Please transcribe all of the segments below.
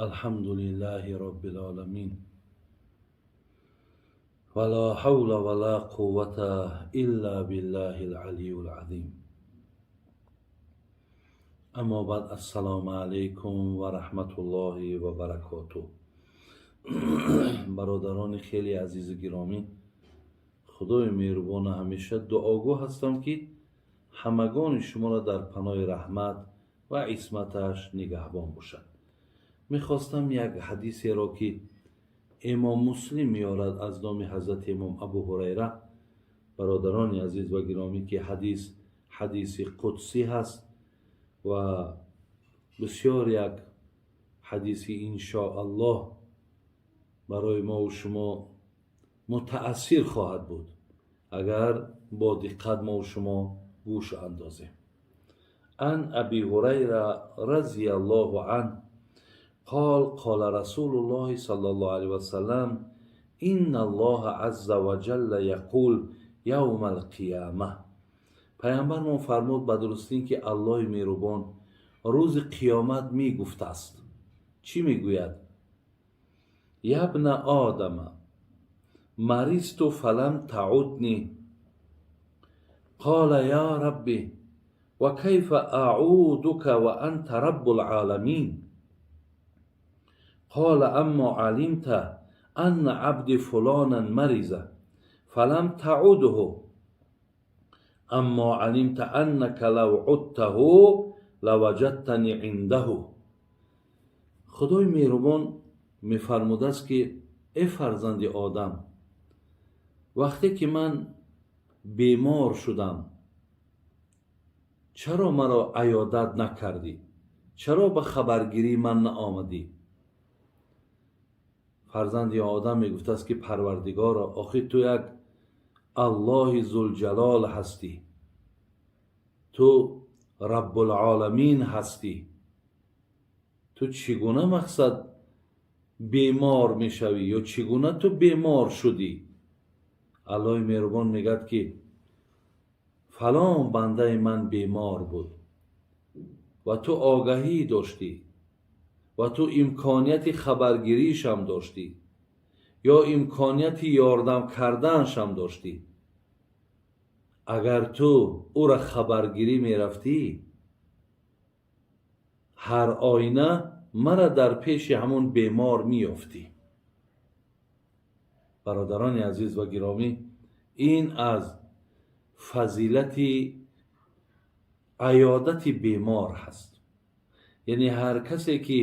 الحمد لله رب العالمين ولا حول ولا قوة إلا بالله العلي العظيم. أما بعد، السلام عليكم ورحمة الله وبركاته. Бародарони хеле азизу гиромӣ, Худои меҳрубона ҳамеша дуогӯ ҳастам, ки ҳамагони шуморо дар паноҳи раҳмат ва исматаш нигаҳбон бошад. Мехостам як ҳадисеро, ки Имом Муслим меорад аз номи ҳазрати имом Абу Ҳурайра, бародарони азиз ва гиромӣ, ки ҳадис ҳадиси қудсӣ ҳаст ва бисёр як ҳадиси, иншоаллоҳ, барои мову шумо мутаассир хоҳад буд, агар бо диққат мову шумо гӯш андозем. عن أبي هريرة رضي الله عنه قال: قال رسول الله صلى الله عليه وسلم: إن الله عز وجل يقول يوم القيامة. Пайғамбармон фармуд: ба дурустӣ, ки Аллоҳи меҳрубон рӯзи қиёмат мегуфтааст. Чӣ мегӯяд? يا ابن آدم، مرضت فلم تعدني. قال: يا رب، وكيف أعودك وأنت رب العالمين؟ قال: أما علمت أن عبدي فلانا مرض فلم تعده؟ أما علمت أنك لو عدته لوجدتني عنده؟ Худои меҳрубон мефармудааст, ки э фарзанди Одам, вақте ки ман бемор шудам, чаро маро аёдат накардӣ? Чаро ба хабаргирии ман наомадӣ? Фарзанди Одам мегуфтааст, ки Парвардигоро, охир ту як Аллоҳи Зулҷалол ҳастӣ, ту Раббулоламин ҳастӣ, ту чӣ гуна, мақсад, бемор мешавӣ ё чӣ гуна ту бемор шудӣ? Аллоҳи меҳрубон мегӯяд, ки фалон бандаи ман бемор буд ва ту огаҳӣ доштӣ ва ту имконияти хабаргириишам доштӣ ё имконияти ёрдам карданашам доштӣ. Агар ту ӯра хабаргирӣ мерафтӣ, ҳар оина мара дар пеши ҳамон бемор меёфтӣ. Бародарони азиз ва гиромӣ, ин аз фазилати аёдати бемор ҳаст, яъне ҳар касе ки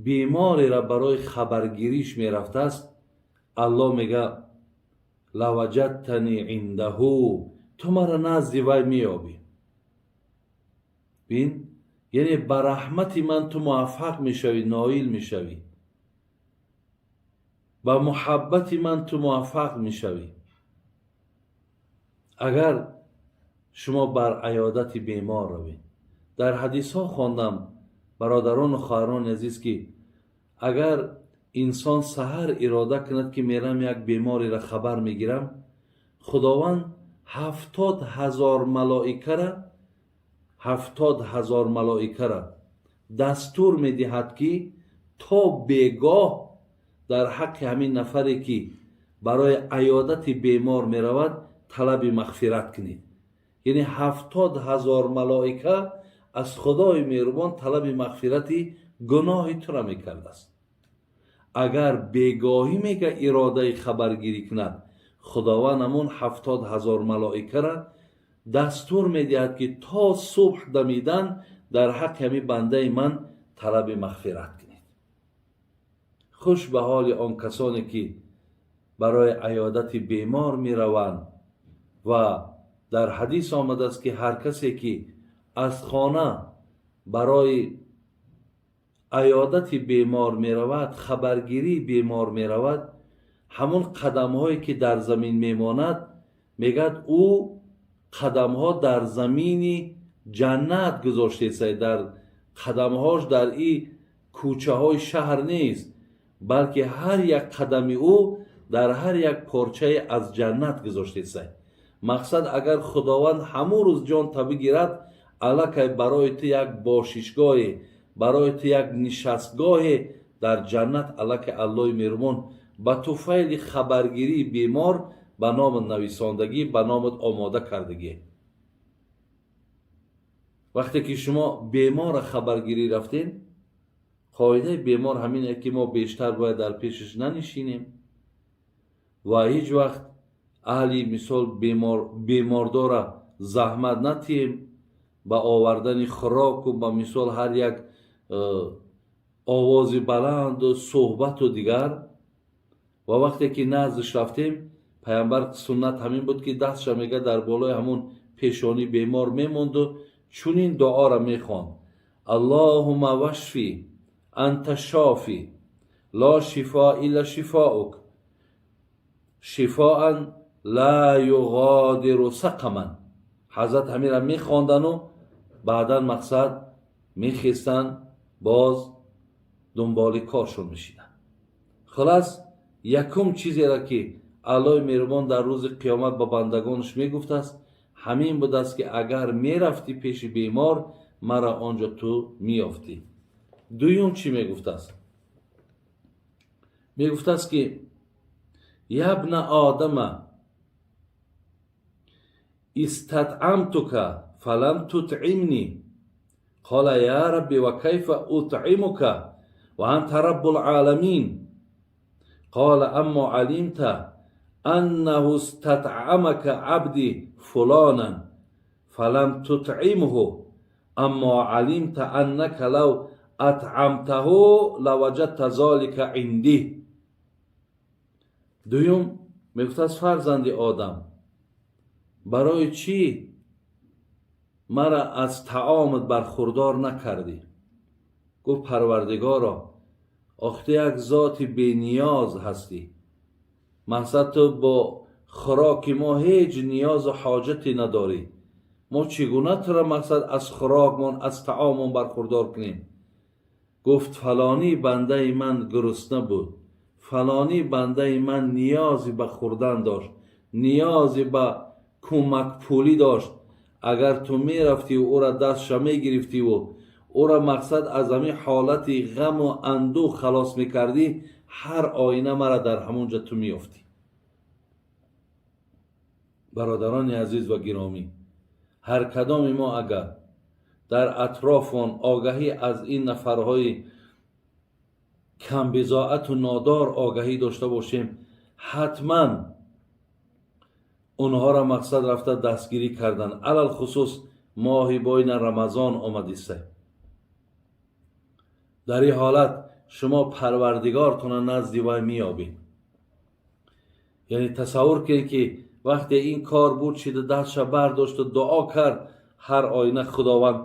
бемореро барои хабаргириш мерафтааст, Аллоҳ мега: لوجدتني عنده, ту мара назди вай меёбӣ. Бин, яъне ба раҳмати ман ту муваффақ мешавӣ, ноил мешавӣ, ба муҳаббати ман ту муваффақ мешавӣ, агар шумо бар аёдати бемор равед. Дар ҳадисҳо хондам, бародарону хоҳарони азиз, ки агар инсон саҳар ирода кунад, ки мерам, як бемореро хабар мегирам, Худованд 70 000 малоикара, 70 000 малоикара дастур медиҳад, ки то бегоҳ дар ҳаққи ҳамин нафаре, ки барои аёдати бемор меравад, талаби мағфират кунед. Яъне 70 000 малоика аз Худои меҳрубон талаби мағфирати гуноҳи тура мекардааст. Агар бегоҳӣ, мега, иродаи хабаргирӣ кунад, Худованд ҳамон 70 000 малоикара дастур медиҳад, ки то субҳ дамидан дар ҳаққи ҳамин бандаи ман талаби мағфират кунед. Хуш ба ҳоли он касоне, ки барои аёдати бемор мераванд. Ва дар ҳадис омадааст, ки ҳар касе ки аз хона барои аёдати бемор меравад, хабаргирии бемор меравад, ҳамон қадамҳое ки дар замин мемонад, мегӯяд, ӯ қадамҳо дар замини ҷаннат гузоштесай. Дар қадамҳош дар и кӯчаҳои шаҳр нест, балки ҳар як қадами ӯ дар ҳар як порчае аз ҷаннат гузоштесай. Мақсад, агар Худованд ҳамон рӯз ҷон та бигирад, аллакай барои ту як бошишгоҳе Барои ту як нишастгоҳе дар ҷаннат аллакай Аллоҳи меҳрубон ба туфайли хабаргирии бемор ба номат нависондагӣ, ба номат омода кардагӣ. Вақте ки шумо беморра хабаргирӣ рафтем, қоидаи бемор ҳамин ки мо бештар бояд дар пешаш нанишинем ва ҳеҷ вақт аҳли мисол бемордора заҳмат натиҳем ба овардани хӯроку, ба мисол, ҳар як овози баланду суҳбату дигар. Ва вақте ки наздиш рафтем, пайғамбар суннат ҳамин буд, ки дастша, мега, дар болои ҳамун пешонии бемор мемонду чунин дуоро мехонд: "Аллоҳумма اشف أنت الشافي لا شفاء إلا شفاؤك شفاء لا يغادر سقما". Ҳазрат ҳамира мехондану баъдан, мақсад, мехестанд, боз дунболи коршон мешиданд. Хулас, якум чизеро, ки Аллоҳи меҳрубон дар рӯзи қиёмат ба бандагонаш мегуфтааст, ҳамин будааст, ки агар мерафтӣ пеши бемор, мара он ҷо ту меёфтӣ. Дуюм чӣ мегуфтааст? Мегуфтааст, ки: "يا ابن آدم، استطعمتك فلم تطعمني. قال: يا رب، وكيف أطعمك وأنت رب العالمين؟ قال: أما علمت أنه استطعمك عبدي فلانا فلم تطعمه؟ أما علمت أنك لو أطعمته لوجدت ذلك عندي". Дуюм мегуфтааст: «Фарзанди одам, барои чӣ мара аз таомат бархурдор накардӣ?» Гуфт: «Парвардигоро, ох, ту як зоти бениёз ҳастӣ, мақсад, ту бо хӯроки мо ҳеҷ ниёзу ҳоҷате надорӣ. Мо чӣ гуна тура, мақсад, аз хӯрокмон, аз таоммон бархурдор кунем?» Гуфт: «Фалонӣ бандаи ман гурусна буд, фалонӣ бандаи ман ниёзе ба хӯрдан дошт, ниёзе ба кӯмакпулӣ дошт. Агар ту мерафтиву ӯра дастша мегирифтиву ӯра, мақсад, аз ҳамин ҳолати ғаму андӯҳ халос мекардӣ, ҳар оина мара дар ҳамон ҷо ту меёфтӣ». Бародарони азиз ва гиромӣ, ҳар кадоми мо агар дар атрофон огаҳӣ аз ин нафарҳои камбизоату нодор огаҳӣ дошта бошем, ҳатман онҳоро, мақсад, рафта дастгирӣ кардан. Алалхусус моҳи бойна Рамазон омадиста, дар ин ҳолат шумо Парвардигортона назди вай меёбед. Яъне тасаввур кунед, ки вақте ин кор буд шида, дастша бардошту дуо кард, ҳар оина Худованд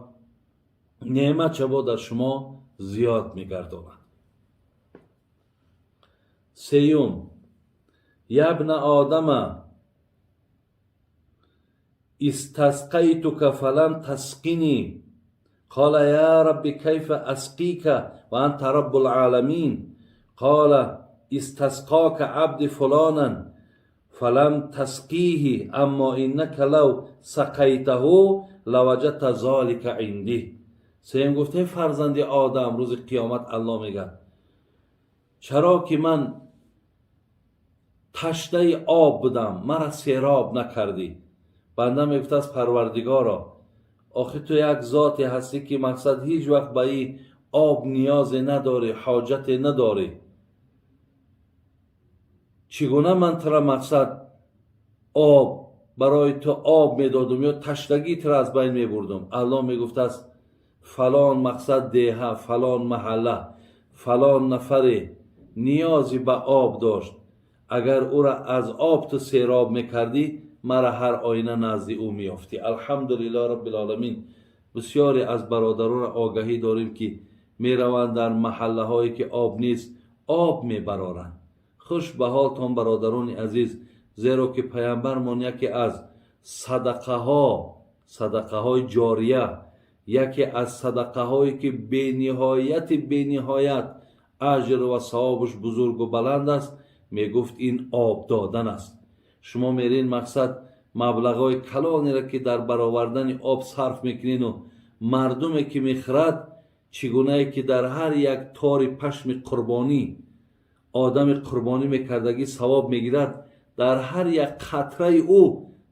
неъматша бо дар шумо зиёд мегардонад. Сеюм: "يا ابن آدم، استسقيتك فلم تسقني. قال: يا رب، كيف أسقيك وأنت رب العالمين؟ قال: استسقاك عبدي فلانا فلم تسقيه، أما إنك لو سقيته لوجدت ذلك عندي". Сеюм гуфте: «Фарзанди одам», рӯзи қиёмат Аллоҳ мегӯяд, «чаро ки ман ташнаи об будам, мара сероб накардӣ?» Банда мегуфтааст: «Парвардигоро, охи ту як зоте ҳастӣ, ки, мақсад, ҳеҷ вақт ба ин об ниёзе надорӣ, ҳоҷате надорӣ. Чӣ гуна ман тура, мақсад, об барои ту об медодум ё ташнагии тура аз байн мебурдум?» Аллоҳ мегуфтааст: «Фалон, мақсад, деҳа, фалон маҳалла, фалон нафаре ниёзе ба об дошт. Агар ӯра аз об ту сероб мекардӣ, мара ҳар оина назди ӯ меёфтӣ». الحمد لله رب العالمين. Бисёре аз бародаронро огаҳӣ дорем, ки мераванд, дар маҳаллаҳое, ки об нест, об мебароранд. Хуш ба ҳолтон, бародарони азиз, зеро ки паямбармон яке аз садақаҳо, садақаҳои ҷория, яке аз садақаҳое, ки бениҳояти бениҳоят аҷр ва савобаш бузургу баланд аст, мегуфт, ин об додан аст. Шумо мерин, мақсад, маблағҳои калонеро, ки дар баровардани об сарф мекунену мардуме, ки мехӯрад. Чӣ гунае ки дар ҳар як тори пашми қурбонӣ одами қурбонӣ мекардагӣ савоб мегирад, дар ҳар як қатраи ӯ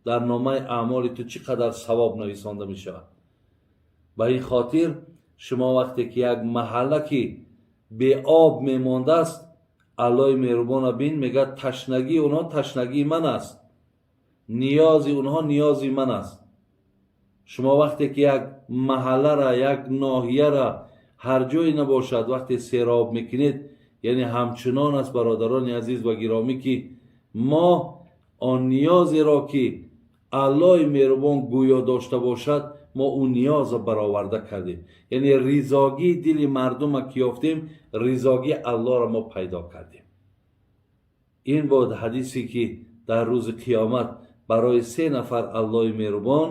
дар номаи аъмоли ту чӣ қадар савоб нависонда мешавад. Ба ин хотир шумо вақте ки як маҳалла ки беоб мемондааст, Аллоҳи меҳрубона бин, мегӯяд: ташнагии онҳо ташнагии ман аст, ниёзи онҳо ниёзи ман аст. Шумо вақте ки як маҳаллара, як ноҳияра, ҳар ҷое набошад, вақте сероб мекунед, яъне ҳамчунон аст, бародарони азиз ва гиромӣ, ки мо он ниёзеро, ки Аллоҳи меҳрубон гӯё дошта бошад, мо ӯ ниёзро бароварда кардем, яъне ризогии дили мардума ки ёфтем, ризогии Аллоҳро мо пайдо кардем. Ин буд ҳадисе, ки дар рӯзи қиёмат барои се нафар Аллоҳи меҳрубон,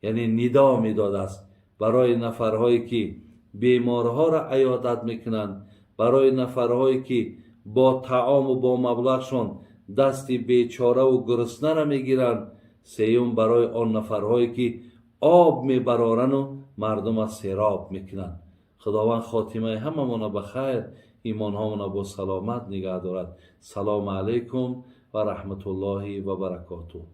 яъне, нидо медодааст: барои нафарҳое ки беморҳоро аёдат мекунанд, барои нафарҳое ки бо таому бо маблағшон дасти бечораву гуруснара мегиранд, сеюм барои он нафарҳое ки об мебарорану мардума сероб мекунанд. Худованд хотимаи ҳамамона ба хайр, имонҳомона бо саломат нигаҳ дорад. Салому алайкум ва раҳматуллоҳи ва баракотуҳ.